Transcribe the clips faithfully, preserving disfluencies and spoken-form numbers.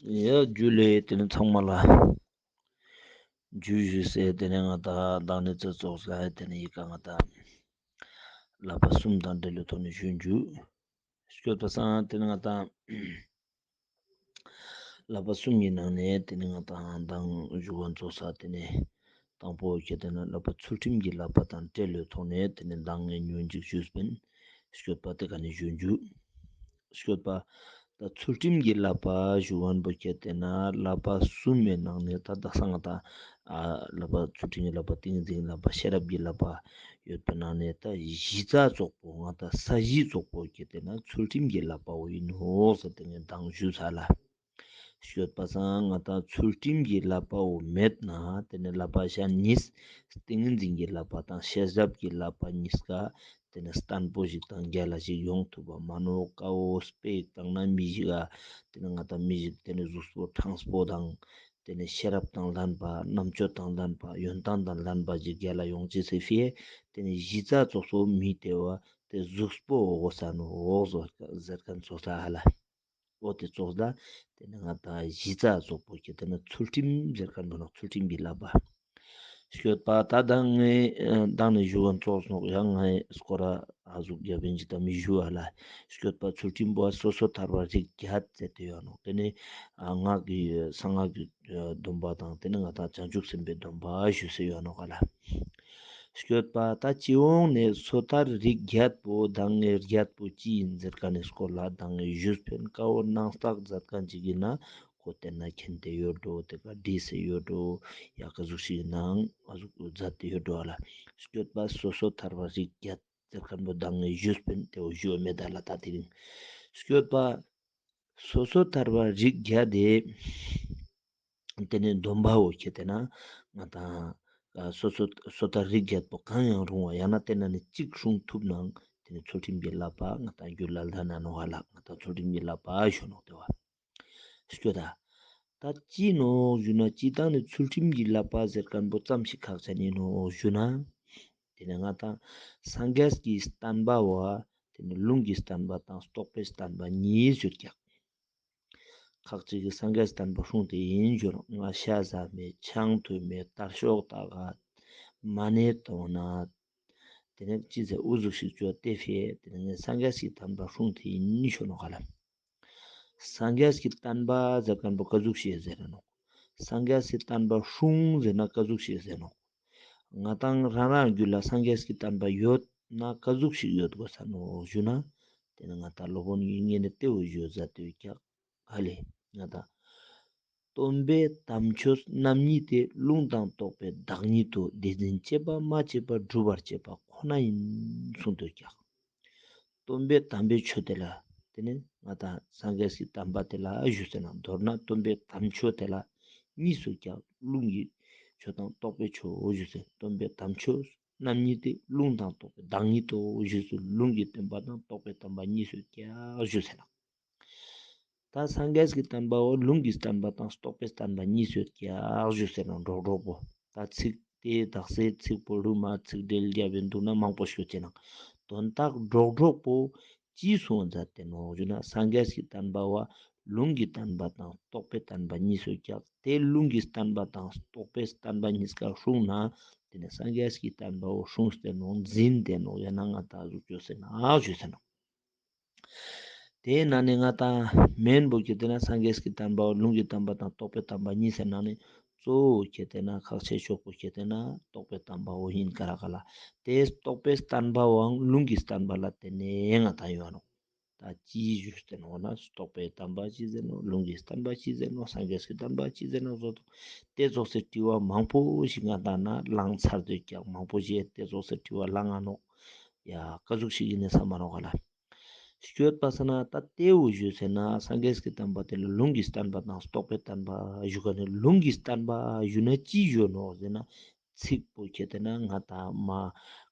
ཡ་རྒྱུ་ལས་དེ་ནི་ཚང་མ་ལ་རྒྱུ་ཞུས་ཟེར། དེ་ནི་ང་ད་བདག་ནི་ཚེ་ཙོགས་ལ་དེ་ནི་ཡི་ག་ང་ད་བསླབ་པ་གསུམ་དང་འབྲེལ་ལོས་ཐོག་ནས་ཞུ་རྒྱུ། སྐྱོད་པ་སང་དེ་ནི་ང་ད་བསླབ་པ་གསུམ་གྱི་ནང་ནས་དེ་ནི་ང་ད་མདང་ཞུ་བ་ཚོགས་ས་དེ་ནི་དང་པོ་ཁྱེད་དེ་ན་བསླབ་པ་ཚུལ་ཁྲིམས་ཀྱི་བསླབ་པ་དང་འབྲེལ་ལོས་ཐོག་ནས་དེ་ནི་མདང་ངས་ཉོན་ཅིག་ཞུས་པིན། སྐྱོད་པ་དེ་ག་ནས་ཞུ་རྒྱུ། སྐྱོད་པ། ད་ཚུལ་ཁྲིམས་ཀྱི་བསླབ་པ་ཞུ་བ་པོ་ཁྱེད་དེ་ན་བསླབ་པ་གསུམ་མའི་ནང་ནས་ད་དག་ས་ང་ད་ཨ་བསླབ་པ་ཚུལ་ཁྲིམས་ཀྱི་བསླབ་པ་ཏིང་འཛིན་བསླབ་པ་ཤེས་རབ་ཀྱི་བསླབ་པ་ཡོད་པའི་ནང་ནས་ད་གཞི་རྩ་ཙོགས་པོ་ང་ད་ས་གཞི་ཙོགས་པོ་ཁྱེད་དེ་ན་ཚུལ་ཁྲིམས་ཀྱི་བསླབ་པ་བོ་ཡིན་ནོ་ཟེར་དེ་ངས་མདང་ཞུས་ཚར་ལ། སྐྱོད་པ་སང་ང་ད་ཚུལ་ཁྲིམས་ཀྱི་བསླབ་པ་བོ་མེད་ན་དེ་ནི་བསླབ་པ་གཞན་གཉིས་ཏིང་ངེ་འཛིན་གྱི་བསླབ་པ་དང་ཤེས་རབ་ཀྱི་བསླབ་པ་གཉིས་ཀ་དེ་ནི་བརྟན་པོ་ཞིག་དང་རྒྱལ་ལ་ཞིག་ཡོང་ཐུབ་པ་མ་ནོ། ཀ་བོ་དཔེ་ཞིག་བཏང་ན་མི་ཞིག་ག་དེ་ནི་ང་ད་མི་ཞིག་དེ་ནི་གཟུགས་པོ་ཕྲང་པོ་དང་དེ་ནི་ཤེས་རབ་དང་ལྡན་པ་རྣམ་དཔྱོད་དང་ལྡན་པ་ཡོན་ཏན་དང་ལྡན་པ་ཞིག་རྒྱལ་ལ་ཡོང་ཅི་ཟེར་ཕི་དེ་ནི་གཞི་རྩ་ཙོགས་སོ་མི་དེ་བ་དེ་གཟུགས་པོ་འོག་ས་ནོ་འོག་བཟོ་ཟེར་མཁན་ཚོགས་ས་ཧ་ལ། འོ་དེ་ཙོགས་ད་དེ་ནི་ང་ད་གཞི་རྩ་ཙོགས་པོ་ཁྱེད་དེ་ན་ཚུལ་ཁྲིམས་ཟེར་མཁན་པོ་ན་ཚུལ་ཁྲིམས་ཀྱི་བསླབ་པ། སྐྱོད་པ་ད་ད་ངས་ཨ་མདང་ནས་ཞུ་བ་ཙོགས་ནོག་ཡང་ངས་སྐོར་ར་ཨ་ཟུག་རྒྱབ་ཡིན་ཅི་ད་མི་ཞུ་བ་ལ། སྐྱོད་པ་ཚུལ་ཁྲིམས་པོ་སོ་སོ་ཐར་པ་རིགས་བརྒྱད་ཟེར་དེ་ཡོད་ནོག་དེ་ནི་ཨ་སྔགས་ཀྱི་གསང་སྔགས་ཀྱི་སྡོམ་པ་དང་དེ་ནི་ང་ད་བྱང་ཆུབ་སེམས་དཔའི་སྡོམ་པ་ཞུ་སེ་ཡོད་ནོག་ག་ལ། སྐྱོད་པ་ད་སྤྱི་ཡོངས་ནས་སོ་ཐར་རིགས་བརྒྱད་པོ་དང་ངས་བརྒྱད་པོ་ཅི་ཡིན་ཟེར་མཁན་ནི་སྐོར་ལ་དང་ངས་ཞུས་པིན། ཀ་བོ་སྣང་བརྟག་མཛད་མཁན་ཅིག་ཡིན་ན་ཁོ་དེ་ན་མཁྱེན་ཏེ་ཡོད་འགྲོ། དེ་ག་བྲིས་སེ་ཡོད་འགྲོ། ཡ་ག་ཟུག་ཞིག་ཡིན་ནའང་ཨ་ཟུག་མཛད་དེ་ཡོད་འགྲོ་བ་ལ། སྐྱོད་པ་སོ་སོ་ཐར་པ་རིགས་བརྒྱད་ཟེར་མཁན་པོ་དང་ངས་ཞུས་པིན། དེ་བོ་ཞུ་བ་མེད་ད་ལ་ད་དེ་རིང་། སྐྱོད་པ་སོ་སོ་ཐར་པ་རིགས་བརྒྱད་དེ། དེ་ནས་སྡོམ་པ་བོ་ཁྱེད་དེ་ན་ང་དང་སོ་སོ་སོ་ཐར་རིགས་བརྒྱད་པོ་གང་ཡང་རུང་བ་ཡང་ན་དེ་ན་ནི་གཅིག་སྲུང་ཐུབ་ནའང་དེ་ནི་ཚུལ་ཁྲིམས་ཀྱི་བསླབ་པ་ང་དང་རྒྱུད་ལ་ལྡན་ན་ནོ་ཧ་ལ། ང་དང་ཚུལ་ཁྲིམས་ཀྱི་བསླབ་པ་ཞུ་ནོ་དེ་བ། སྐྱོ་ད། ད་ཅི་ནོ་ཞུ་ན་སྤྱི་བཏང་ནི་ཚུལ་ཁྲིམས་ཀྱི་བསླབ་པ་ཟེར་མཁན་པོ་ཙམ་ཞིག་ཁག་ཅན་ཡིན་ནོ་ཞུ་ན། དེ་ནི་ང་དང་སངས་རྒྱས་ཀྱི་བསྟན་པ་བ་དེ་ནི་ལུང་གི་བསྟན་པ་དང་རྟོགས་པའི་བསྟན་པ་གཉིས་ཡོད་ཀྱང་། ཁག་ཅིག་གིས་སངས་རྒྱས་བསྟན་པ་སྲུང་དེ་ཡིན་ཞུ་རུང་ང་ཤ་ཟ་མེད་ཆང་འཐུང་མེད་དར་ཤོག་ལྟ་ག་མ་ཎི་བཏང་ན། དེ་ནས་ཅི་ཟེར་ཨུ་ཟུག་ཞིག་བཅོས་ཏེ་ཕེ་དེ་ནས་ངས་སངས་རྒྱས་ཀྱི་བསྟན་པ་སྲུང་དེ་ཡིན་ཞུ་ནོ་ག་ལ། སངས་རྒྱས་ཀྱི་བསྟན་པ་ཟེར་མཁན་པོ་ག་ཟུག་ཞིག་ཟེར་ནོ། སངས་རྒྱས་ཀྱི་བསྟན་པ་སྲུང་ཟེར་ན་ག་ཟུག་ཞིག་ཟེར་ནོ། ང་དང་རང་རང་རྒྱུད་ལ་སངས་རྒྱས་ཀྱི་བསྟན་པ་ཡོད་ན་ག་ཟུག་ཞིག་ཡོད་དགོས་ས་ནོ་ཞུ་ན། དེ་ནི་ང་དང་སློབ་དཔོན་གྱི་ངོས་ནས་དེ་བོ་ཞུ་ཟ་དུས་ཀྱང་ཧ་ལས་ང་དང་། སྟོན་པའི་དམ་ཆོས་རྣམ་གཉིས་ཏེ། ལུང་དང་རྟོགས་པའི་བདག་ཉིད་དོ། དེ་འཛིན་བྱེད་པ་སྨྲ་བྱེད་པ་སྒྲུབ་པར་བྱེད་པ་ཁོ་ན་ཡིན་གསུངས་དུས་ཀྱང་། སྟོན་པའི་དམ་པའི་ཆོས་དེ་ལ་དེ་ནི་ང་དང་སངས་རྒྱས་ཀྱི་བསྟན་པ་དེ་ལ་ཞུ་ཟེར་ན། མདོར་ན་སྟོན་པའི་དམ་ཆོས་དེ་ལ་གཉིས་སུ་ཀྱང་ལུང་གི་ཆོས་དང་རྟོགས་པའི་ཆོས་ཞུ་ཟེར། སྟོན་པའི་དམ་ཆོས་རྣམ་གཉིས་ཏེ། ལུང་དང་རྟོགས་པའི་བདག་ཉིད་དོ་ཞུ་ཟེར། ལུང་གི་བསྟན་པ་དང་རྟོགས་པའི་བསྟན་པ་གཉིས་སུ་ཀྱང་ཞུ་ཟེར་ན། ད་སངས་རྒྱས་ཀྱི་བསྟན་པ་འོ་ལུང་གི་བསྟན་པ་དང་རྟོགས་པའི་བསྟན་པ་གཉིས་སུ་ཀྱང་ཞུ་ཟེར་ན་འགྲོགས་འགྲོགས་པོ། ད་ཚིག་དེ་དག་སའི་ཚིག་པོ་རུ་མ་ཚིག་འགྲེལ་རྒྱབ་པའི་འདུག་ན་མང་པོ་ཞུ་ཅེ་ན། དོན་དག་འགྲོགས་འགྲོགས་པོ་ཅིའི་སོང་མཛད་དེ་ནོ་ཞུ་ན། སངས་རྒྱས་ཀྱི་བསྟན་པ་བ་ལུང་གི་བསྟན་པ་དང་རྟོགས་པའི་བསྟན་པ་གཉིས་སུ་ཀྱང་། དེ་ལུང་གི་བསྟན་པ་དང་རྟོགས་པའི་བསྟན་པ་གཉིས་ཀ་སྲུང་ན་དེ་ནི་སངས་རྒྱས་ཀྱི་བསྟན་པ་བོ་སྲུང་སྟེ་ནོ་འཛིན་ཏེ་ནོ་ཡང་ན་ང་ད་གཟུགས་སྐྱོ་ཟེར་ན་ཞུ་ཟེར་ནོ། དེའི་ནང་ནས་ང་དང་མེན་པོ་ཁྱེད་དེ་ན་སངས་རྒྱས་ཀྱི་བསྟན་པའོ་ལུང་གི་བསྟན་པ་དང་རྟོགས་པའི་བསྟན་པ་གཉིས་ཟེར་ནང་ནས་གཙོ་བོ་ཁྱེད་དེ་ན་ཁག་ཆེ་ཤོས་པོ་ཁྱེད་དེ་ན་རྟོགས་པའི་བསྟན་པའོ་ཡིན་ཀ་ར་ཀ་ལ། དེ་རྟོགས་པའི་བསྟན་པའང་ལུང་གི་བསྟན་པ་ལ་བརྟེན་ནས་ང་དང་ཡོད་ནོ། ད་ཅི་ཞུས་ཏེ་ནོ་ན་རྟོགས་པའི་བསྟན་པ་ཅི་ཟེར་ནོ། ལུང་གི་བསྟན་པ་ཅི་ཟེར་ནོ། སངས་རྒྱས་ཀྱི་བསྟན་པ་ཅི་ཟེར་ནོ་བཟོ་དོ། དེ་ཙོགས་སེ་དྲི་བ་མང་པོ་ཞིག་ང་དང་ན་ལངས་ཚར་དུས་ཀྱང་མང་པོ་ཞིག་དེ་ཙོགས་སེ་དྲི་བ་ལངས་ང་ནོ། ཡ་ག་ཟུག་ཞིག་ཡིན་ནས་བསམ་མ་ནོ་ག་ལ། སྐྱོད་པ་ས་ན་ད་ལྟེ་བོ་ཞུས་ཟེར་ན་སངས་རྒྱས་ཀྱི་བསྟན་པ་དེ་ལ་ལུང་གི་བསྟན་པ་དང་རྟོགས་པའི་བསྟན་པ་ཞུ་ག་ནས། ལུང་གི་བསྟན་པ་ཞུ་ན་ཅི་ཞུ་ནོ་ཟེར་ན་ཚིག་པོ་ཁྱེད་དེ་ན་ང་དང་མ་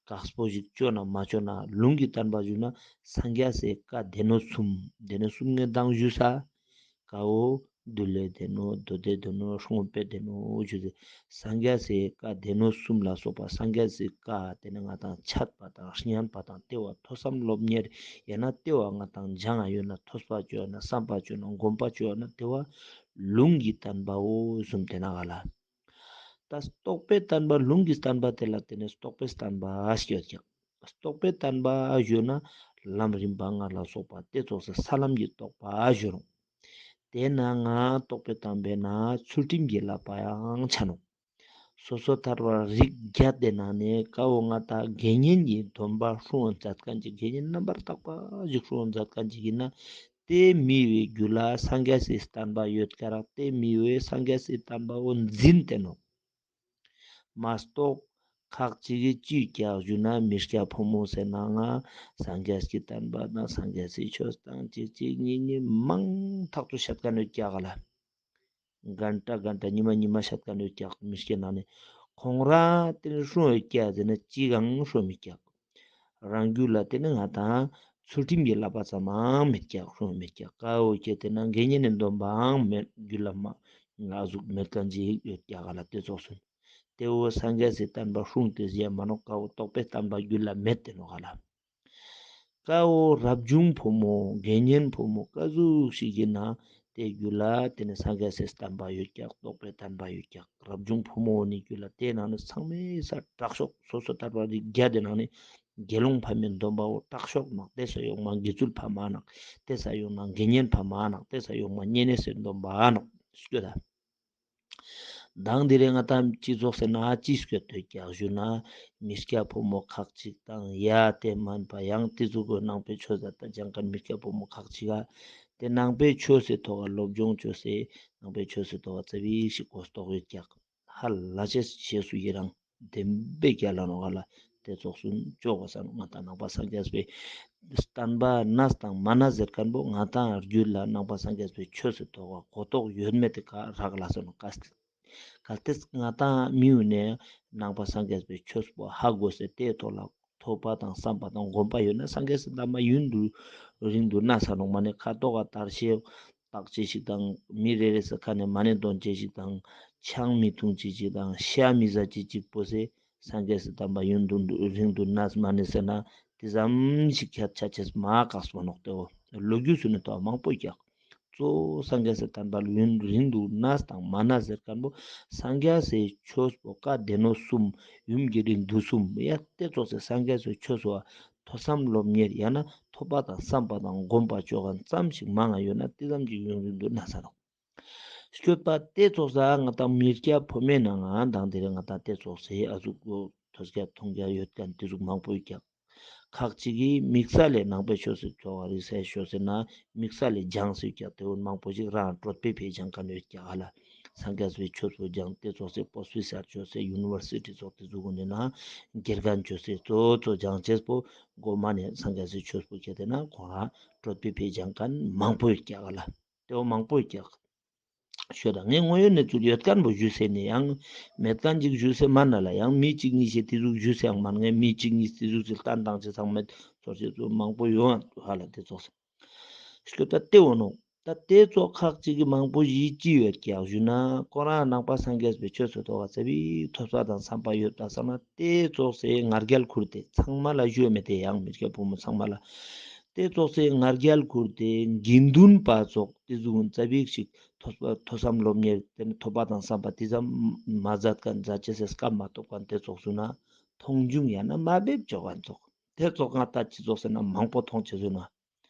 དཀགས་པོ་ཞིག་བཅོ་ན་མ་བཅོ་ན་ལུང་གི་བསྟན་པ་ཞུ་ན་སངས་རྒྱས་སའི་བཀའ་སྡེ་སྣོད་གསུམ། སྡེ་སྣོད་གསུམ་ངས་མདང་ཞུས་ས། ཀ་བོ། འདུལ་བའི་སྡེ་སྣོད། མདོ་སྡེའི་སྡེ་སྣོད། སྲུང་བའི་སྡེ་སྣོད་ཞུ་ཚེ། སངས་རྒྱས་སི་བཀའ་སྡེ་སྣོད་གསུམ་ལ་སོགས་པ་སངས་རྒྱས་སི་བཀའ་དེ་ནི་ང་དང་འཆད་པ་དང་སྙན་པ་དང་དེ་བ་ཐོས་བསམ་སློབ་གཉེར་ཡང་ན་དེ་བ་ང་དང་སྦྱང་ཡོད་ན་ཐོས་པ་བཅོས་ན་བསམ་པ་བཅོས་ན་སྒོམ་པ་བཅོས་ན་དེ་བ་ལུང་གི་བསྟན་པའོ་གསུམ་དེ་ན་ག་ལ། ད་རྟོགས་པའི་བསྟན་པ་ལུང་གི་བསྟན་པ་དེ་ལ་བརྟེན་ནས་རྟོགས་པའི་བསྟན་པ་ཞེས་ཀྱང་། རྟོགས་པའི་བསྟན་པ་ཞུ་ན་ལམ་རིམ་པ་ལྔ་ལ་སོགས་པ་དེ་ཚོགས་སུ་ས་ལམ་གྱི་རྟོགས་པ་ཞུ་རུང་། དེ་ན་ང་རྟོགས་པའི་བསྟན་པའི་ནང་ཚུལ་ཁྲིམས་ཀྱི་བསླབ་པ་ཡང་ཆ་ནོ། སོ་སོ་ཐར་པ་རིགས་བརྒྱད་དེ་ནང་ནས་ཀ་བོ་ང་ད་དགེ་བསྙེན་གྱི་སྡོམ་པ་སྲུང་བ་མཛད་མཁན་གྱི་དགེ་བསྙེན་རྣམ་པར་དག་པ་ཞིག་སྲུང་བ་མཛད་མཁན་གྱི་ཡིན་ན། དེ་མི་བའི་རྒྱུད་ལ་སངས་རྒྱས་སི་བསྟན་པ་ཡོད་ཀ་རག་དེ་མི་བའི་སངས་རྒྱས་སི་བསྟན་པ་བོ་འཛིན་ཏེ་ནོ། མ་གཏོགས་ཁག་ཅིག་གིས་ཅིའི་ཀྱག་ཞུ་ན་མི་སྐྱ་ཕོ་མོ་ཟེར་ན་ང་སངས་རྒྱས་ཀྱི་བསྟན་པ་དང་སངས་རྒྱས་སི་ཆོས་དང་ཅིག་ཅིག་ཉིག་ཉིག་མང་ཐག་ཏུ་བཤད་མཁན་ཡོད་ཀྱག་ག་ལ། གན་ཏྲ་གན་ཏྲ་ཉི་མ་ཉི་མ་བཤད་མཁན་ཡོད་ཀྱག་མི་སྐྱ་ནང་ནས་ཁོང་རང་དེ་ནི་སྲུང་ཡོད་ཀྱག་ཟེར་ན་ཅི་གང་སྲུང་མི་ཀྱག་རང་རྒྱུད་ལ་དེ་ནི་ང་དང་ཚུལ་ཁྲིམས་ཀྱི་བསླབ་པ་ཙམ་མང་མེད་ཀྱག་སྲུང་མེད་ཀྱག་ཀ་བོ་ཁྱེད་དེ་ན་དགེ་བསྙེན་ནི་སྡོམ་པའང་མེད་རྒྱུད་ལ་མ་ང་ཟུག་མེད་མཁན་ཅིག་ཡོད་ཀྱག་ག་ལ་དེ་ཚོགས་སུ། དེ་བོ་སངས་རྒྱས་སི་བསྟན་པ་སྲུང་དེ་ཟེར་མ་ནོ་ཀ་བོ་རྟོགས་པའི་བསྟན་པ་རྒྱུད་ལ་མེད་དེ་ནོ་ག་ལ། ཀ་བོ་རབ་བྱུང་ཕོ་མོ་དགེ་བསྙེན་ཕོ་མོ་ཀ་ཟུག་ཞིག་ཡིན་ན་དེ་རྒྱུད་ལ་དེ་ནི་སངས་རྒྱས་སི་བསྟན་པ་ཡོད་ཀྱག་རྟོགས་པའི་བསྟན་པ་ཡོད་ཀྱག་རབ་བྱུང་ཕོ་མོ་ནི་རྒྱུད་ལ་དེ་ནང་ནི་ཚང་མའི་ས་དྲག་ཤོག་སོ་སོ་ཐར་པ་རིགས་བརྒྱད་དེ་ནང་ནི་དགེ་སློང་ཕ་མའི་སྡོམ་པ་བོ་དྲག་ཤོག་ནག་དེ་ས་ཡོང་མ་དགེ་ཚུལ་ཕ་མ་ནག་དེ་ས་ཡོང་ན་དགེ་བསྙེན་ཕ་མ་ནག་དེ་ས་ཡོང་མ་བསྙེན་གནས་སི་སྡོམ་པ་ནག་སྐྱོ་ད། མདང་དེ་རིང་ང་ཏང་སྤྱི་ཚོགས་ཟེར་ན་ཅི་སྐྱོད་དོད་ཀྱག་ཞུ་ན། མི་སྐྱ་ཕོ་མོ་ཁག་ཅིག་དང་ཡ་དེ་མན་པ་ཡང་དེ་ཚོ་གི་ནང་པའི་ཆོས་ཟེར་ད་སྦྱང་མཁན་མི་སྐྱ་ཕོ་མོ་ཁག་ཅིག་ག་དེ་ནང་པའི་ཆོས་སི་ཐོག་ག་སློབ་སྦྱོང་ཆོས་སི་ནང་པའི་ཆོས་སི་ཐོག་ག་ཙ་བིག་ཞིག་གོ་རྟོགས་ཡོད་ཀྱག་ཧ་ལ་ཆེ་ཞེས་སུ་ཡི་རང་བདེན་པའི་རྒྱ་ལ་ནོ་ག་ལ་དེ་ཚོགས་སུ་ཅོག་གོ་ས་ནོ། ང་ཏང་ནང་པ་སངས་རྒྱས་པའི་བསྟན་པ་གནས་དང་མ་གནས་ཟེར་མཁན་པོ་ང་ཏང་རྒྱུད་ལ་ནང་པ་སངས་རྒྱས་པའི་ཆོས་སི་ཐོག་ག་གོ་རྟོགས་ཡོད་མེད་དེ་ག་རག་ལ་ས་ནོ་ག་གལ་ཏེ་ང་ཏང་མི་ཡུལ་ནས་ནང་པ་སངས་རྒྱས་པའི་ཆོས་པོ་ཧ་གོ་སའི་དེའི་ཐོག་ལ་ཐོས་པ་དང་བསམ་པ་དང་སྒོམ་པ་ཡོད་ན་སངས་རྒྱས་སི་བསྟན་པ་ཡུན་དུ་རིང་དུ་གནས་ས་ནོ། མ་ནས་ཁ་ཐོག་ག་དར་ཤེས་བརྟག་ཅེས་ཤིག་དང་མི་རེ་རེ་སི་ཁ་ནས་མ་ཎི་འདོན་ཅེས་ཤིག་དང་ཆང་མི་འཐུང་ཅེས་ཤིག་དང་ཤ་མི་ཟ་ཅེས་ཤིག་པོ་སེ་སངས་རྒྱས་སི་བསྟན་པ་ཡུན་དུ་རིང་དུ་གནས་མ་ནས་ཟེར་ན་དེ་ཙམ་ཞིག་ཁྱད་ཆ་ཆེས་མ་བཀག་སོ་ནོག་ཏེ་བོ་ལོ་རྒྱུས་སུ་ནི་ཐོག་མང་པོ་ཀྱག་གཙོ་བོ་སངས་རྒྱས་སི་བསྟན་པ་ལ་ཡུན་རིང་དུ་གནས་དང་མ་གནས་ཟེར་མཁན་པོ་སངས་རྒྱས་སི་ཆོས་པོ་བཀའ་སྡེ་སྣོད་གསུམ་ཡུམ་གྱི་རིགས་འདུས་གསུམ་ཡ་དེ་ཚོགས་སི་སངས་རྒྱས་སི་ཆོས་སོ་ཐོས་བསམ་སློབ་གཉེར་ཡང་ན་ཐོས་པ་དང་བསམ་པ་དང་སྒོམ་པ་ཅོ་མཁན་ཙམ་ཞིག་མང་ང་ཡོད་ན་དེ་ཙམ་ཞིག་ཡུན་རིང་དུ་གནས་ས་རོགས། སྤྱོད་པ་དེ་ཚོགས་ས་ང་དང་མི་སྐྱ་ཕོ་མོའི་ནང་ང་དང་དེ་རིང་ང་དང་དེ་ཚོགས་སི་ཨ་ཟུག་གོ་ཐོས་རྒྱ་མཐོང་རྒྱ་ཡོད་མཁན་དེ་ཟུག་མང་པོ་ཡོད་ཀྱག་ཁག་ཅིག་གིས་དམིགས་བསལ་ལས་ནང་པའི་ཆོས་སི་ཐོག་རིག་གསལ་ཤོད་ཟེར་ན་དམིགས་བསལ་ལས་སྦྱང་སྲིད་ཀྱག་དེ་བོ་མང་པོ་ཞིག་རང་གྲོད་པའི་ཕེ་སྦྱང་མཁན་ཡོད་ཀྱག་ཧ་ལ། སངས་རྒྱས་པའི་ཆོས་སུ་སྦྱང་དེ་ཚོགས་སི་པོ་སི་སར་ཆོས་སི་ཡུ་ནི་ཝར་སི་ཊི་ཚོགས་དེ་ཚོ་གུན་ནི་ན་དགེ་རྒན་ཆོས་སི་གཙོ་གཙོ་སྦྱང་ཆེས་པོ་མགོ་མ་ནས་སངས་རྒྱས་སི་ཆོས་པོ་ཁྱེར་ཏེ་ན་ཁོང་རང་གྲོད་པའི་ཕེ་སྦྱང་མཁན་མང་པོ་ཡོད་ཀྱག་ཧ་ལ། དེ་བོ་མང་པོ་ཡོད་ཀྱག་ཤོད་དང་ངས་དངོས་ཡོད་གནས་ཚུལ་ཡོད་མཁན་པོ་ཞུས་ཟེར་ནས་ཡང་མེད་མཁན་ཅིག་ཞུས་ཟེར་མ་ན་ལ་ཡང་མི་གཅིག་གཉིས་ཤིག་དེ་ཟུག་ཞུས་ཟེར་ཡང་མ་ངས་མི་གཅིག་གཉིས་དེ་ཟུག་ཅིག་བསྟན་དང་ཅི་ཚང་མེད་ཚོར་ཤེས་ཚུལ་མང་པོ་ཡོད་ཧ་ལ་དེ་ཚོགས་སེ་ཤོད་ད་དེ་འོ་ནོ། ད་དེ་ཚོགས་ཁག་ཅིག་གི་མང་པོ་ཞིག་ཅི་ཡོད་ཀྱག་ཞུ་ན་ཁོ་རང་ནང་པ་སངས་རྒྱས་པའི་ཆོས་སུ་ཐོག་ག་ཚ་བའི་ཐོས་པ་དང་བསམ་པ་ཡོད་ད་བསམ་ན་དེ་ཚོགས་སེ་ང་རྒྱལ་ཁུར་ཏེ་ཚང་མ་ལ་ཞུས་མེད་དེ་ཡང་མི་སྐྱ་ཕོ་མོ་ཚང་མ་ལ་དེ་ཚོགས་སེ་ང་རྒྱལ་ཁུར་ཏེ་དགེ་འདུན་པ་ཚོགས་དེ་ཟུག་ཙ་པིག་ཞིག་ཐོས་པ་ཐོས་བསམ་སློབ་གཉེར་དེ་ནི་ཐོས་པ་དང་བསམ་པ་དེ་ཙམ་མ་མཛད་མཁན་མཛད་ཅེས་སི་སྐབས་མ་ཐོབ་མཁན་དེ་ཚོགས་སུ་ན་མཐོང་ཆུང་ཡང་ན་དམའ་འབེབས་བྱོ་མཁན་ཚོགས་དེ་ཚོགས་ང་ལྟ་ཅི་ཚོགས་ཟེར་ན་མང་པོ་མཐོང་ཅེས་སུ་ན་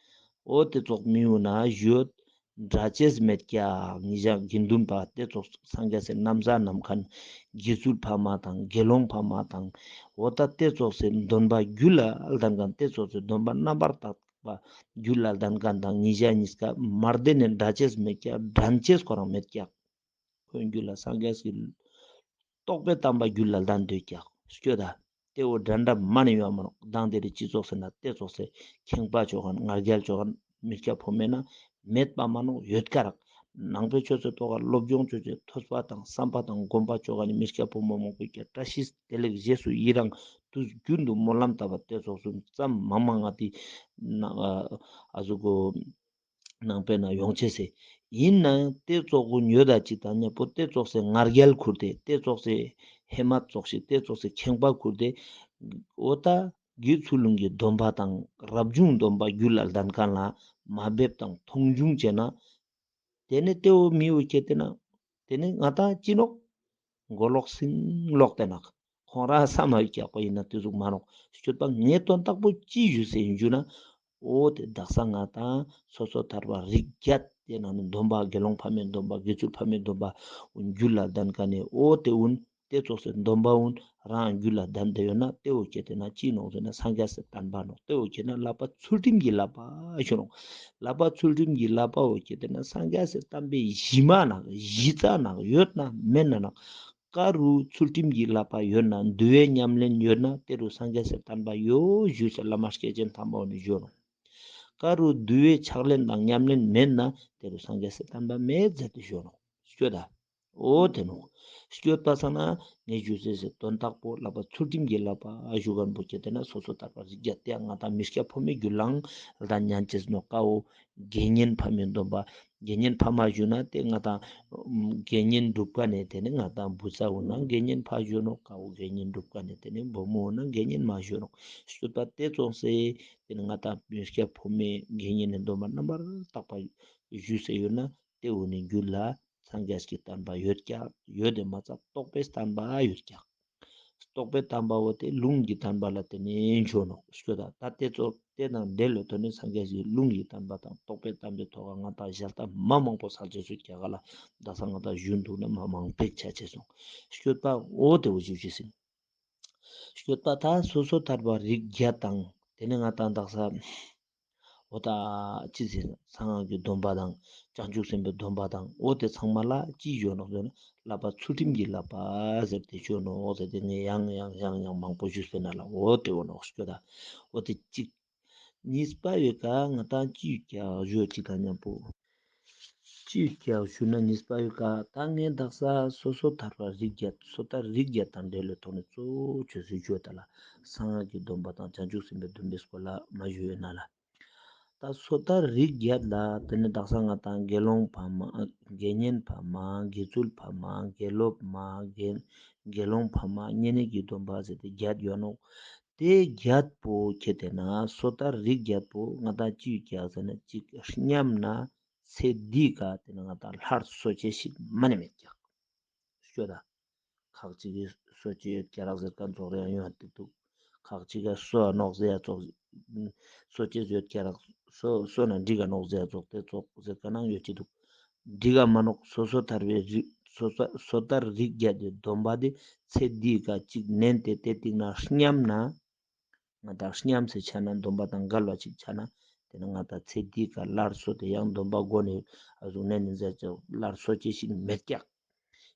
འོ་དེ་ཚོགས་མི་ཡུལ་ན་ཡོད་འདྲ་ཅེས་མེད་ཀྱག་ཉི་ཞག་དགེ་འདུན་པ་དེ་ཚོགས་སངས་རྒྱས་སི་རྣམ་གཞག་རྣམ་མཁན་དགེ་ཚུལ་ཕ་མ་དང་དགེ་སློང་ཕ་མ་དང་འོ་ད་དེ་ཚོགས་སི་སྡོམ་པ་རྒྱུད་ལ་ལྡན་མཁན་དེ་ཚོགས་སི་སྡོམ་པ་རྣམ་པར་དག་པ་རྒྱུད་ལ་ལྡན་མཁན་དང་ཉིས་བརྒྱ་གཉིས་ཀ་མར་དེ་ནས་འདྲ་ཅེས་མེད་ཀྱག་འགྲན་ཅེས་ཁོ་རང་མེད་ཀྱག་ཁོའི་རྒྱུད་ལ་སངས་རྒྱས་ཀྱི་རྟོགས་པའི་བསྟན་པ་རྒྱུད་ལ་ལྡན་འདོད་ཀྱག་སྐྱོ་ད། དེ་འོ་འདྲ་འདྲ་མ་ནས་ཡོད་མ་རུང་མདང་དེ་རིང་སྤྱི་ཚོགས་ཟེར་ན་དེ་ཚོགས་སེ་ཁེངས་པ་ཆོག་ག་ང་རྒྱལ་ཆོག་ག་མི་སྐྱ་ཕོ་མེད་ན་མེད་པ་མ་ནོག་ཡོད་ཀ་རག་ནང་པའི་ཆོས་སི་ཐོག་ག་སློབ་སྦྱོང་ཆོས་ཆོས་ཐོས་པ་དང་བསམ་པ་དང་སྒོམ་པ་ཆོག་ག་ནི་མི་སྐྱ་ཕོ་མོ་མང་པོ་ཀྱ་བཀྲ་ཤིས་བདེ་ལེགས་རྗེས་སུ་ཡི་རང་དུས་རྒྱུན་དུ་སྨོན་ལམ་བཏབ་པ་དེ་ཚོགས་སུ་ཙམ་མ་མང་ང་དེ་ན་ཨ་ཟུ་གོ་ནང་པའི་ནང་ཡོང་ཆེས་སེ་ ཡིན་ནའང་དེ་ཙོགས་གུ་ཉོ་ད་ཅིག་དང་མཉམ་པོ་དེ་ཙོགས་སེ་ང་རྒྱལ་ཁུར་ཏེ་དེ་ཙོགས་སེ་ཧེ་མ་ཙོགས་ཤིག་དེ་ཙོགས་སེ་ཁེངས་པ་ཁུར་ཏེ་འོ་ད་དགེ་ཚུལ་སློང་གི་སྡོམ་པ་དང་རབ་བྱུང་སྡོམ་པ་རྒྱུད་ལ་ལྡན་མཁན་ལ་མ་འབེབས་དང་མཐོང་ཆུང་བྱས་ན། དེ་ནི་དེ་བོ་མི་བོ་ཁྱེད་དེ་ན། དེ་ནི་ང་དང་ཅི་ནོག་མགོ་ལོག་སྲིན་ལོག་དེ་ནག་ཁོང་རང་ས་མ་ཡི་ཀྱག་པ་ཡིན་ན་དེ་ཟུག་མ་ནོག་སྤྱོད་པ་ངས་དོན་དག་པོ་ཅི་ཞུ་ཟེར་ཡིན་རྒྱུ་ན། འོ་དེ་དག་ས་ང་དང་སོ་སོ་ཐར་པ་རིགས་བརྒྱད་དེ་ནང་ནས་སྡོམ་པ་དགེ་སློང་ཕ་མའི་སྡོམ་པ་དགེ་ཚུལ་ཕ་མའི་སྡོམ་པ་རྒྱུད་ལ་ལྡན་མཁན་ནི་འོ་དེ་འུན། དེ་ཙོགས་སེ་སྡོམ་པ་འུན་རང་རྒྱུད་ལ་ལྡན་བསྡད་ཡོད་ན་དེ་བོ་ཁྱེད་དེ་ན་ཅི་ནོག་ཟེར་ན་སངས་རྒྱས་སི་བསྟན་པ་ནོག་དེ་བོ་ཁྱེད་ན་བསླབ་པ་ཚུལ་ཁྲིམས་ཀྱི་བསླབ་པ་ཞུ་ནོག་བསླབ་པ་ཚུལ་ཁྲིམས་ཀྱི་བསླབ་པ་བོ་ཁྱེད་དེ་ན་སངས་རྒྱས་སི་བསྟན་པའི་གཞི་མ་ནག་གཞི་རྩ་ནག་ཡོད་ན་མེད་ན་ནག་ཀ་རུ་ཚུལ་ཁྲིམས་ཀྱི་བསླབ་པ་ཡོད་ན་འདུལ་བའི་ཉམས་ལེན་ཡོད་ན་དེ་རུ་སངས་རྒྱས་སི་བསྟན་པ་ཡོད་ཞུས་སེ་བླ་མ་སྐྱེས་ཆེན་དམ་པ་བོ་ནི་ཞུ་ནོག་ཀ་རུ་འདུལ་བའི་ཕྱག་ལེན་དང་ཉམས་ལེན་མེད་ན་དེ་རུ་སངས་རྒྱས་སི་བསྟན་པ་མེད་ཟེར་ཏེ་ཞུ་ནོག་སྐྱོ་ད། འོ་དེ་ནོ། སྐྱོད་པ་ས་ན་ངས་ཞུ་ཟེར་ཟེར་དོན་དག་པོ་བསླབ་པ་ཚུལ་ཁྲིམས་ཀྱི་བསླབ་པ་ཞུ་མཁན་པོ་ཁྱེད་དེ་ན་སོ་སོ་ཐར་པ་རིགས་བརྒྱད་དེ་ང་དང་མི་སྐྱ་ཕོ་མོའི་རྒྱུད་ལའང་ལྡན་ཉན་ཅེས་ནོ་ཀ་འོ། དགེ་བསྙེན་ཕ་མའི་སྡོམ་པ། དགེ་བསྙེན་ཕ་མ་ཞུ་ན་དེ་ང་དང་དགེ་བསྙེན་སྒྲུབ་ཀ་ནས་དེ་ནི་ང་དང་བུ་ཚ་འོ་ན་དགེ་བསྙེན་ཕ་ཞུ་ནོ་ཀ་འོ་དགེ་བསྙེན་སྒྲུབ་ཀ་ནས་དེ་ནི་བུ་མོ་འོ་ན་དགེ་བསྙེན་མ་ཞུ་ནོ་སྐྱོད་པ་དེ་ཙོང་སེ་དེ་ནི་ང་དང་མི་སྐྱ་ཕོ་མོའི་དགེ་བསྙེན་ནི་སྡོམ་པ་རྣམ་པར་དག་པ་ཞུ་སེ་ཡོད་ན་དེ་འོ་ནི་རྒྱུད་ལ། སངས་རྒྱས་ཀྱི་བསྟན་པ་ཡོད་ཀྱག་ཡོད་དེ་མ་ཚད་རྟོགས་པའི་བསྟན་པ་ཡོད་ཀྱག་རྟོགས་པའི་བསྟན་པ་བོ་དེ་ལུང་གི་བསྟན་པ་ལ་བརྟེན་ནས་འཇོག་ནོག་སྐྱོ་ད། ད་དེ་ཚོ་དེ་དང་འབྲེལ་བའི་ཐོག་ནས་སངས་རྒྱས་ཀྱི་ལུང་གི་བསྟན་པ་དང་རྟོགས་པའི་བསྟན་པའི་ཐོག་ལ་ང་དང་ཞལ་ལྟ་མ་མང་པོ་སལ་ཅེས་སུ་རྒྱ་གར་ལ་ད་ས་ང་དང་བཞུགས་འདུག་ན་མ་མང་པོ་ཆ་ཅེས་སོང་སྐྱོ་ད། འོ་དེ་བོ་ཞིག་ཞིག་ཟིན། སྐྱོད་པ་ད་སོ་སོ་ཐར་པ་རིགས་བརྒྱད་དང་དེ་ནས་ང་དང་དག་ས། འོ་ད་ཅི་ཟེར་གསང་སྔགས་ཀྱི་སྡོམ་པ་དང་བྱང་ཆུབ་སེམས་དཔའི་སྡོམ་པ་དང་འོ་དེ་ཚང་མ་ལ་ཅི་ཞུ་ནོག་ཟེར་ན་བསླབ་པ་ཚུལ་ཁྲིམས་ཀྱི་བསླབ་པ་ཟེར་ཏེ་ཞུ་ནོག་ཟེར་ཏེ་ངས་ཡང་ཡང་ཡང་ཡང་མང་པོ་ཞུས་པས་ན་ལ་འོ་དེ་འོ་ནོག་སྐྱོ་ད། འོ་དེ་གཅིག་གཉིས་པ་ཡོད་ཀ་ང་དང་ཅི་ཡོད་ཀྱག་ཞུ་གཅིག་དང་མཉམ་པོ། ཅི་ཡོད་ཀྱག་ཞུ་ན་གཉིས་པ་ཡོད་ཀ་ད་ངས་དག་ས་སོ་སོ་ཐར་པ་རིགས་བརྒྱད་སོ་ཐར་རིགས་བརྒྱད་དང་འབྲེལ་བའི་ཐོག་ནས་གཙོ་བོ་ཆོས་སུ་བརྗོད་ད་ལ་གསང་སྔགས་ཀྱི་སྡོམ་པ་དང་བྱང་ཆུབ་སེམས་དཔའི་སྡོམ་པའི་སྐོར་ལ་མ་ཞུ་ཡོད་ན་ལ། ད་སོ་ཐར་རིགས་བརྒྱད་ལ་དེ་ནི་དག་ས་ང་དང་དགེ་སློང་ཕ་མ་དགེ་བསྙེན་ཕ་མ་དགེ་ཚུལ་ཕ་མ་དགེ་སློབ་མ་དགེ་དགེ་སློང་ཕ་མ་བསྙེན་གནས་ཀྱི་སྡོམ་པ་ཟེར་ཏེ་བརྒྱད་ཡོད་ནོག་དེ་བརྒྱད་པོ་ཁྱེད་དེ་ན་སོ་ཐར་རིགས་བརྒྱད་པོ་ང་དང་ཅི་ཡོད་ཀྱག་ཟེར་ན་གཅིག་སྙམ་ན་ཚེ་འདིའི་ཀ་དེ་ནི་ང་དང་སླར་གསོ་ཅེས་ཤིག་མ་ནི་མེད་ཀྱག་ཤོད་ད། ཁག་ཅིག་གིས་གསོ་ཅེས་ཡོད་ཀྱག་རག་ཟེར་ཀ་ཚོགས་རེ་ཡང་ཡོང་ཡ་ཏིག་འདུག་ཁག་ཅིག་གིས་གསོ་ཡ་ནོག་ཟེར་ཡ་ཚོགས། གསོ་ཅེས་ཡོད་ཀྱག་རག་གསོ་གསོ་ན་འགྲིག་ག་ནོག་ཟེར་ཡ་ཚོགས་དེ་ཚོགས་ཟེར་ཀ་ནང་ཡོད་ཀྱི་འདུག་འགྲིག་ག་མ་ནོག་སོ་སོ་ཐར་པའི་རིགས་སོ་སོ་སོ་ཐར་རིགས་བརྒྱད་དེ་སྡོམ་པ་དེ་ཚེ་འདིའི་ཀ་གཅིག་ནན་ཏེ་དེ་ཏིག་ན་སྙམ་ན། ང་དང་སྙམ་སེ་ཆ་ན་སྡོམ་པ་དང་འགལ་བ་ཅིག་ཆ་ན་དེ་ནི་ང་དང་ཚེ་འདིའི་ཀ་སླར་གསོ་དེ་ཡང་སྡོམ་པ་སྒོ་ནས་ཨ་ཟུག་ནས་ནི་མཛད་ཅེས་སླར་གསོ་ཅེས་ཤིག་མེད་ཀྱག་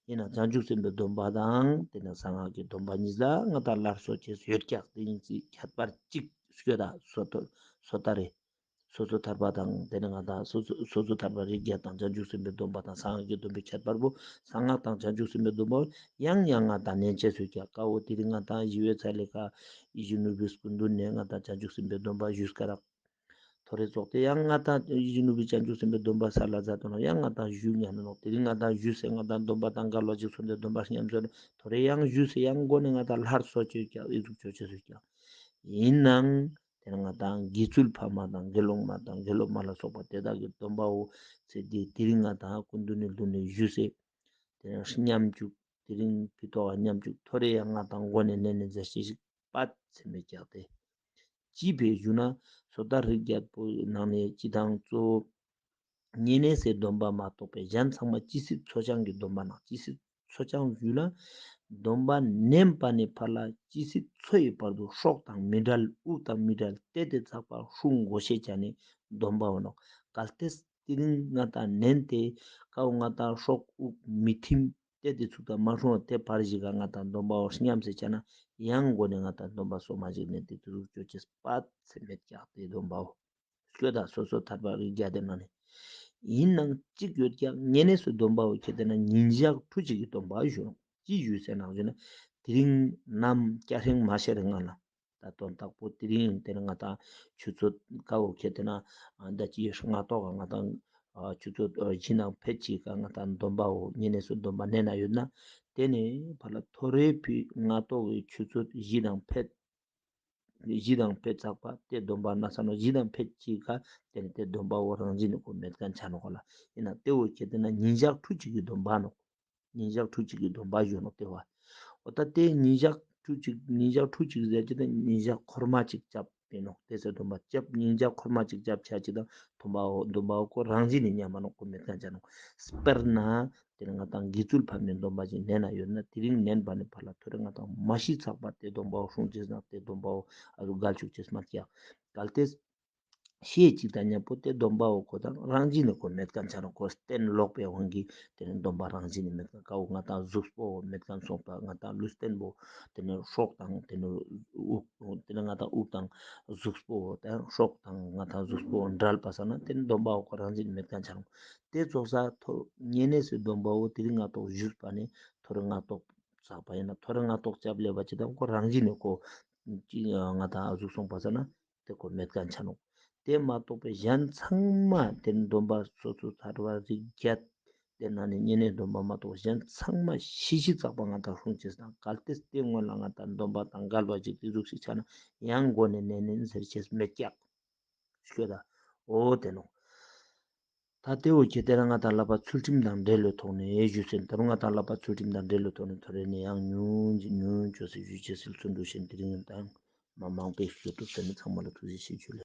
ཡིན་ན་བྱང་ཆུབ་སེམས་དཔའི་སྡོམ་པ་དང་དེ་ནི་གསང་སྔགས་ཀྱི་སྡོམ་པ་གཉིས་ལ་ང་དང་སླར་གསོ་ཅེས་ཡོད་ཀྱག་དེ་གཉིས་ཀྱི་ཁྱད་པར་གཅིག་སྐྱོ་ད་སོ་ཐར་སོ་ཐར་རེད། སོ་སོ་ཐར་པ་དང་དེ་ནི་ང་དང་སོ་སོ་སོ་སོ་ཐར་པ་རིགས་བརྒྱད་དང་བྱང་ཆུབ་སེམས་དཔའི་སྡོམ་པ་དང་གསང་སྔགས་ཀྱི་སྡོམ་པའི་ཁྱད་པར་པོ་གསང་སྔགས་དང་བྱང་ཆུབ་སེམས་དཔའི་སྡོམ་པ་ཡང་ཡང་ང་དང་ནན་ཅེས་སུ་ཀྱག་ཀ་འོ་དེ་རིང་ང་དང་ཞི་བའི་ཚལ་ལས་ཀ་ཡིད་བཞིན་ནོར་བུའི་སྐུ་མདུན་ནས་ང་དང་བྱང་ཆུབ་སེམས་དཔའི་སྡོམ་པ་ཞུས་ཀ་རག་ཐོ་རེ་ཚོགས་ཏེ་ཡང་ང་དང་ཡིད་བཞིན་ནོར་བུའི་བྱང་ཆུབ་སེམས་དཔའི་སྡོམ་པ་ས་ལ་ཛ་དོ་ན་ཡང་ང་དང་ཞུས་ཉན་ནོག་དེ་རིང་ང་དང་ཞུས་སེ་ང་དང་སྡོམ་པ་དང་འགལ་བ་ཅིག་སོང་སྟེ་སྡོམ་པ་སྙམ་སོ་ཐོ་རེ་ཡང་ཞུས་སེ་ཡང་མགོ་ནས་ང་དང་སླར་གསོ་ཅེས་ཀྱག་ཨི་ཟུག་ཅོ་ཅེས་སུ་ཀྱག་ཡིན་ནའང་དེ་ནི་ང་དང་དགེ་ཚུལ་ཕ་མ་དང་དགེ་སློང་མ་དང་དགེ་སློབ་མ་ལ་སོགས་པ་དེ་དག་གི་སྡོམ་པའོ་ཚེ་འདི་དེ་རིང་ང་དང་སྐུ་མདུན་ནས་ལུང་ནས་ཞུས་སེ་དེ་རིང་སྙམ་བཅུག་དེ་རིང་ཕི་ཏོག་ག་སྙམ་བཅུག་ཐོ་རེ་ཡང་ང་དང་མགོ་ནས་ནས་ནས་མཛད་ཤེས་ཤིག་པད་ཚེ་མེད་ཀྱག་སྟེ། ཅི་ཕེ་ཞུ་ན་སོ་ཐར་རིགས་བརྒྱད་པོའི་ནང་ནས་སྤྱི་དང་གཙོ་བོ། བསྙེན་གནས་སའི་སྡོམ་པ་མ་གཏོགས་པའི་གཞན་ཚང་མ་ཅི་སྲིད་འཚོ་བྱང་གི་སྡོམ་པ་ནང་ཅི་སྲིད་འཚོ་བྱང་ཞུས་ན། སྡོམ་པ་ནེམ་པ་ནས་ཕར་ལ་ཅི་སྲིད་འཚོ་ཡི་བར་དུ་སྲོག་དང་མི་འབྲལ་དབུགས་དང་མི་འབྲལ་ཏེ་ཏེ་ཚགས་པ་ཧྲུང་གོ་ཤེས་ཀྱང་ནི་སྡོམ་པའོ་ནོག་གལ་ཏེ་དེ་རིང་ང་དང་ནན་ཏེ་ཀའོ་ང་དང་སྲོག་དབུགས་མི་ཐིམ་ཏེ་ཏེ་ཚུགས་དང་མ་ཧྲུང་བ་དེ་བར་ཞིག་ག་ང་དང་སྡོམ་པའོ་སྙམ་སེ་བྱས་ན་ཡང་མགོ་ནས་ང་དང་སྡོམ་པ་སོ་མ་ཞིག་ནན་ཏེ་དེ་ཚུགས་ཅོ་ཅེས་པད་ཚེ་མེད་ཀྱག་སྟེ་སྡོམ་པའོ། ཤོད་ད་སོ་སོ་ཐར་པ་རིགས་བརྒྱ་དེ་ནང་ནས། ཡིན་ནང་གཅིག་ཡོད་ཀྱང་བསྙེན་གནས་སུ་སྡོམ་པའོ་ཁྱེད་དེ་ན་ཉིན་ཞག་ཕྲུགས་གཅིག་གི་སྡོམ་པ་ཞུ་རུང་ཅི་ཞུས་ཟེར་ནང་ཞུ་ན། དེ་རིང་ནམ་སྐྱ་ཧྲེང་མ་ཤར་སྔ་ལ། ད་དོན་དག་པོ་དེ་རིང་དེ་ནི་ང་དང་ཆུ་ཚོད་ཀ་བོ་ཁྱེད་དེ་ན་ད་ཅི་སྔ་ཏོག་ག་ང་དང་ ཨ་ཆུ་ཚོད་ཨ་བཞི་ནང་ཕེད་གཅིག་ག་ང་དང་སྡོམ་པའོ་ཉེ་གནས་སུ་སྡོམ་པ་གནས་ན་ཡོད་ན། དེ་ནས་ཕར་ལ་ཐོ་རེ་ཕི་སྔ་ཏོག་གི་ཆུ་ཚོད་བཞི་དང་ཕེད་བཞི་དང་ཕེད་ཚག་པ་དེ་སྡོམ་པ་ན་ས་ནོ་བཞི་དང་ཕེད་གཅིག་ག་དེ་ནས་དེ་སྡོམ་པའོ་རང་བཞིན་ནི་ཁོ་མེད་མཁན་ཆ་ནོ་གོ་ལ། ཡིན་ན་དེ་འོ་ཁྱེད་དེ་ན་ཉིན་ཞག་ཕྲུགས་གཅིག་གི་སྡོམ་པ་ནོ། ཉིན་ཞག་ཕྲུགས་གཅིག་གི་སྡོམ་པ་ཞུ་ནོ་དེ་བ། འོ་ད་དེ་ཉིན་ཞག་ཕྲུགས་གཅིག་ཉིན་ཞག་ཕྲུགས་གཅིག་ཟེར་གྱི་དེ་ཉིན་ཞག་འཁོར་མ་གཅིག་བཅབ་པས་ནོ། དེ་ཚེ་སྡོམ་པ་བཅབ་ཉིན་ཞག་འཁོར་མ་གཅིག་བཅབ་བྱ་གྱི་དང་སྡོམ་པའོ་སྡོམ་པའོ་ཁོ་རང་བཞིན་ནི་ཉམས་མ་ནོ་ཁོ་མེད་མཁན་ཆ་ནོ། དཔེར་ན་དེ་ནི་ང་དང་དགེ་ཚུལ་ཕ་མའི་སྡོམ་པ་ཞིག་ནན་ན་ཡོད་ན་དེ་རིང་ནན་པ་ནི་ཕར་ལ་ཐོ་རེ་ང་དང་མ་ཤི་ཚག་པ་དེ་སྡོམ་པའོ་སྲུང་བྱེད་ན་དེ་སྡོམ་པའོ་ཨ་རུ་འགལ་ཆུག་ཅེས་མ་ཀྱག་གལ་ཏེ། ཤེས་གཅིག་དང་མཉམ་པོ་དེ་སྡོམ་པའོ་ཁོ་དང་རང་བཞིན་ནི་ཁོ་མེད་མཁན་ཆ་ནོ་ཁོ་གཏན་ལོག་པའི་དབང་གིས་དེ་ནི་སྡོམ་པ་རང་བཞིན་ནི་མེད་མཁན་ཀའོ་ང་དང་གཟུགས་པོ་མེད་མཁན་སོང་པ་ང་དང་ལུས་རྟེན་པོ་དེ་ནི་སྲོག་དང་དེ་ནི་དབུགས་དེ་ནི་ང་དང་དབུགས་དང་གཟུགས་པོ་དང་སྲོག་དང་ང་དང་གཟུགས་པོ་འབྲལ་པ་ས་ན་དེ་ནི་སྡོམ་པའོ་ཁོ་རང་བཞིན་ནི་མེད་མཁན་ཆ་ནོ། དེ་ཚོགས་ས་ཐོ་ཉེ་གནས་སུ་སྡོམ་པའོ་དེ་རིང་ང་ཏོག་བཞུས་པ་ནི་ཐོ་རེ་ང་ཏོག་ཚག་པ་ཡིན་ན་ཐོ་རེ་ང་ཏོག་བཅབ་ལེ་བ་ཅི་དང་ཁོ་རང་བཞིན་ནི་ཁོ་ཅི་ང་དང་ཨ་གཟུགས་སོང་པ་ས་ན། དེ་ཁོ་མེད་མཁན་ཆ་ནོ། དེ་མ་གཏོགས་པའི་གཞན་ཚང་མ་དེ་ནི་སྡོམ་པ་སོ་སོ་ཚར་བ་རིགས་བརྒྱད། དེ་ན་ནི་ཉེ་གནས་སྡོམ་པ་མ་གཏོགས་གཞན་ཚང་མ་ཤི་ཤི་ཚག་པ་ང་དང་སྲུང་བྱེད་དང་གལ་ཏེ་དེ་སྔོན་ལ་ང་དང་སྡོམ་པ་དང་འགལ་བ་ཅིག་དེ་ཟུག་ཞིག་ཆ་ན་ཡང་མགོ་ནས་ནན་ནན་ཟེར་ཆེས་མེད་ཀྱག་ཤོད་ད། འོ་དེ་ནོ། ད་ལྟའི་འོ་ཁྱེད་དེ་རང་ང་དང་བསླབ་པ་ཚུལ་ཁྲིམས་དང་འབྲེལ་ལོའི་ཐོག་ནས་ཞུས་ཟིན། ད་རུང་ང་དང་བསླབ་པ་ཚུལ་ཁྲིམས་དང་འབྲེལ་ལོའི་ཐོག་ནས་ཐོ་རེ་ནས་ཡང་ཉུང་ཉུང་བཅོས་སེ་ཞུས་ཆེ་སིལ་ཚུལ་འགྲོ་བཞིན་དེ་རིང་ཡང་དང་མ་མང་པོས་ཞུ་ཐུབ་ཟེར་ནས་ཚང་མ་ལ་ཐུགས་རྗེ་ཆེ་ཞུ་ལེ།